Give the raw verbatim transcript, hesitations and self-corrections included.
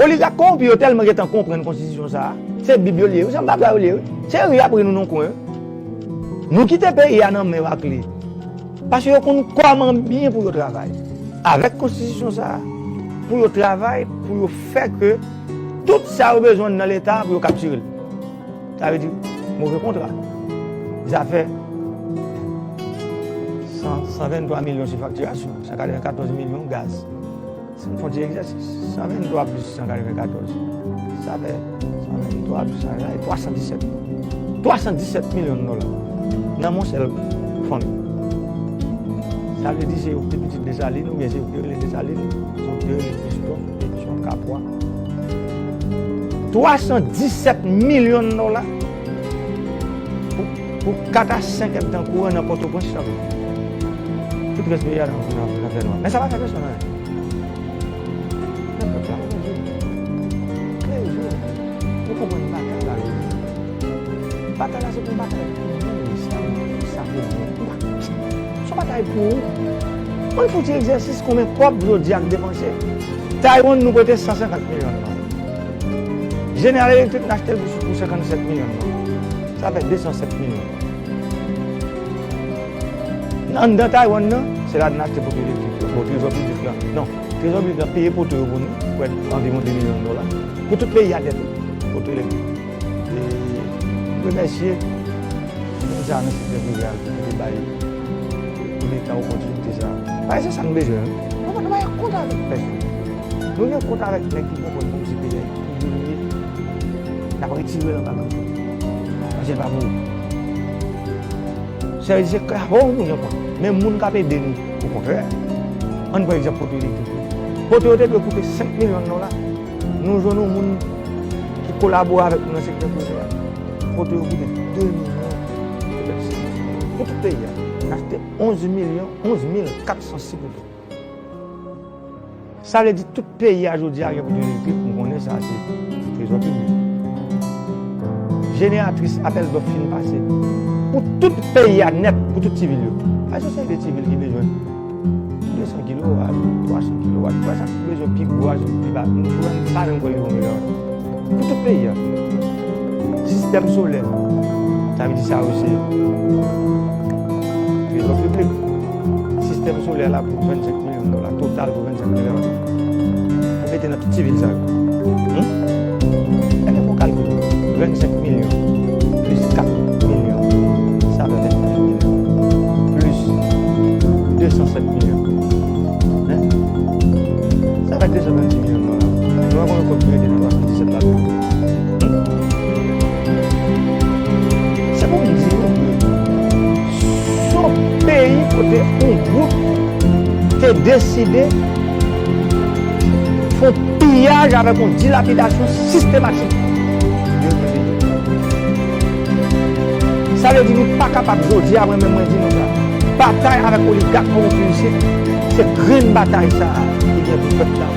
Oligak kowonpi yo tèlman gentan konprann konstitisyon sa a, se Bib yo li ye, wi, se anba bra yo li ye, wi. Se ri y ap ri nou nan kwen, wi. Nou kite peyi a nan men yo ak li. Paske yo konn kòman byen pou yo travay avèk konstitisyon sa a, pou yo travay, pou yo fè ke tout sa yo bezwen nan Leta pou yo kaptire l. Sa vle di, move kontra. Zafè san, san venntwa milyon sou faktirasyon, san katrevenkatòz milyon gaz. Si n fè yon ti egzèsis, san venntwa plis san katrevenkatòz, sa fè san venntwa plis san katrevenkatòz, twa san disèt. Twa san disèt milyon dola nan yon sèl fanmi. Sa vle di se yo ki te pitit Desalin, oubyen se yo ki te rele Desalin, se yo ki te rele Piston, Petyon, Kapwa. Twa san disèt milyon dola pou, pou kat a senk èdtan kouran nan Pòtoprens chak jou. Tout rès peyi a nan, nan, nan fènwa. Men sa pa fè pèsonn anyen. Men pèp la, nou konprann batay la jodi. Batay la se pou yon batay pou nou menm, sa, sa pou nou. Se yon batay pou ou. Ann fè yon ti egzèsis konbyen kòb jodi a k depanse. Taiwan nou prete san senkant milyon dola. General Electric n achte l pou, pou senkannsèt milyon dola. Sa fè de san sèt milyon. Anndan Taiwan nan, se la n achte poto elektrik yo. Bon, trezò piblik la, non. Trezò piblik la peye poto yo pou nou, prè anviwon de milyon dola. Pou tout peyi a nèt, wi, poto elektrik. E m remèsye moun sa nan sektè prive a ki te bay pou Leta opòtinite sa a. Paske se sa nou bezwen, wi. Nou, nou pa gen kont avèk pèsonn. Nou gen kont avèk nèg ki konprann nou se peyi a pou yo li ye. N ap retire l anba granmoun. Paske l pa pou ou. Sa vle di se klavò nou gen kont. Men moun k ap ede nou, okontrè. Ann pran egzanp poto elektrik yo. Poto yo te dwe koute senk milyon dola. Nou jwenn yon moun ki kolabore avèk nou nan sektè prive a. Poto yo koute de milyon. Pou tout peyi a, n achte onz milyon, onz mil kat san sis poto. Sa vle di tout peyi a jodi a gen poto elektrik, m konnen sa se trezò piblik. Jeneratris apèl dòf fin pase. Pou tout peyi a nèt, pou tout ti vil yo. Ay, se yon seri de ti vil ki bezwen de san kilowat, twa san kilowat. Wè sa ki bezwen pi gwo a, pi ba. Nou pa menm kwè li yon milyon. Pou tout peyi a. Sistèm solè. Sa vle di sa yo se trezò piblik. Sistèm solè la pou vennsenk milyon dola. Total pou vennsenk milyon dola. Pou mete nan tout ti vil sa yo. Hmm? Gade fè yon kalkil. Vennsenk milyon plis kat milyon. Sa fè vennsenk milyon. Plis de san sèt milyon. Hein? Sa fè de san vennsis milyon dola. Nou wè konbyen kòb ki rete nan twa san disèt la tou. Se pou m di nou ke se yon peyi kote yon gwoup te deside fè yon piyaj avèk yon dilapidasyon sistematik. Sa vle di nou pa kapab jodi a, mwen menm mwen di nou sa. Batay avèk oligak kowonpi isit, se grenn batay sa a ki gen pou pèp la.